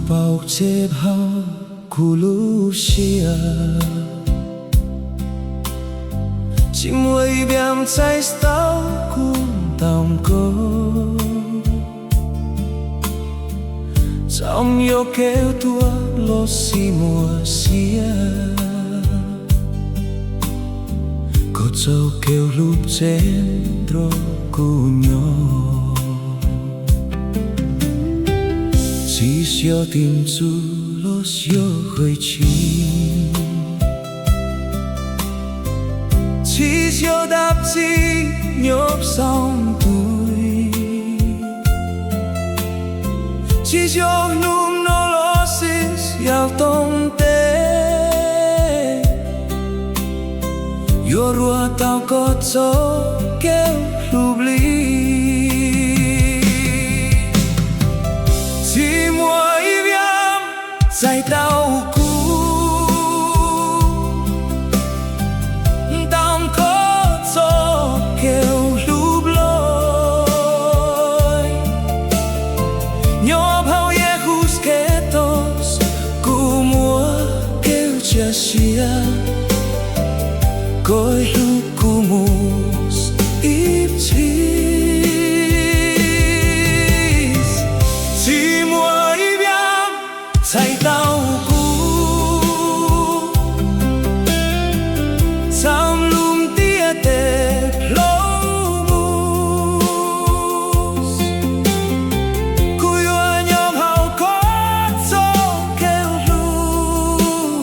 Paub tseb hauv kuv lub siab, tsis muaj ib viam txais tau kuv ntau koj. Txawm yog kev tuag los tsis muaj sia, koj txoj kev hlub tseem nrog kuv nyob. Tsis xyov tim txuj los yog hwj chim, tsis xyov dab tsi nyob saum ntuj, tsis xyov hnub no los sis yav tom ntej, yuav ruaj tau koj txoj kev hlub li. Tsis muaj ib viam txais tau kuv ntau koj txoj kev hlub loj. Nyob hauv Yexus Khetos, kuv muaj kev cia siab, koj hlub kuv mus ib txhis. Tsis muaj ib viam txais tau kuv txheej lub ntiaj teb hlob mus. Kuv yuav nyob hauv koj txoj kev hlub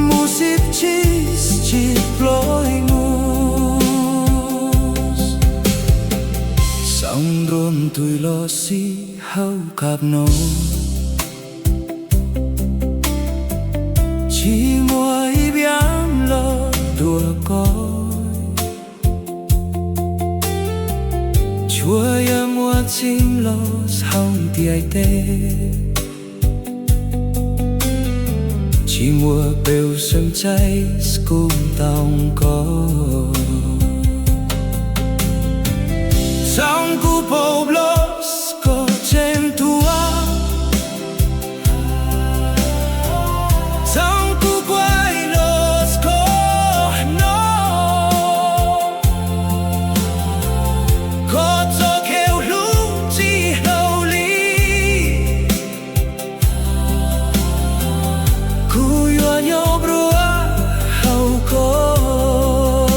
mus ib txhis tsis plob mus. Saum nruab ntws los sis hauv kab noog, tsis muaj ib viam los dua koj. Tsuas yog muaj txim los hauv ntiaj teb, tsis muaj peb seem txais kuv ntau koj. Txheej kuv paub los koj tseem tuag, txheej kuv kuaib los koj hnov, koj txoj kev hlub tsis hlob li. Kuv yuav nyob ruaj hauv koj,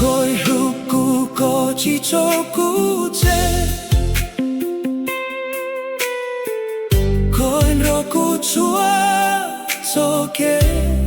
koj hlub kuv, koj tsis tso kuv tseg, koj nrog kuv txhua txoj kev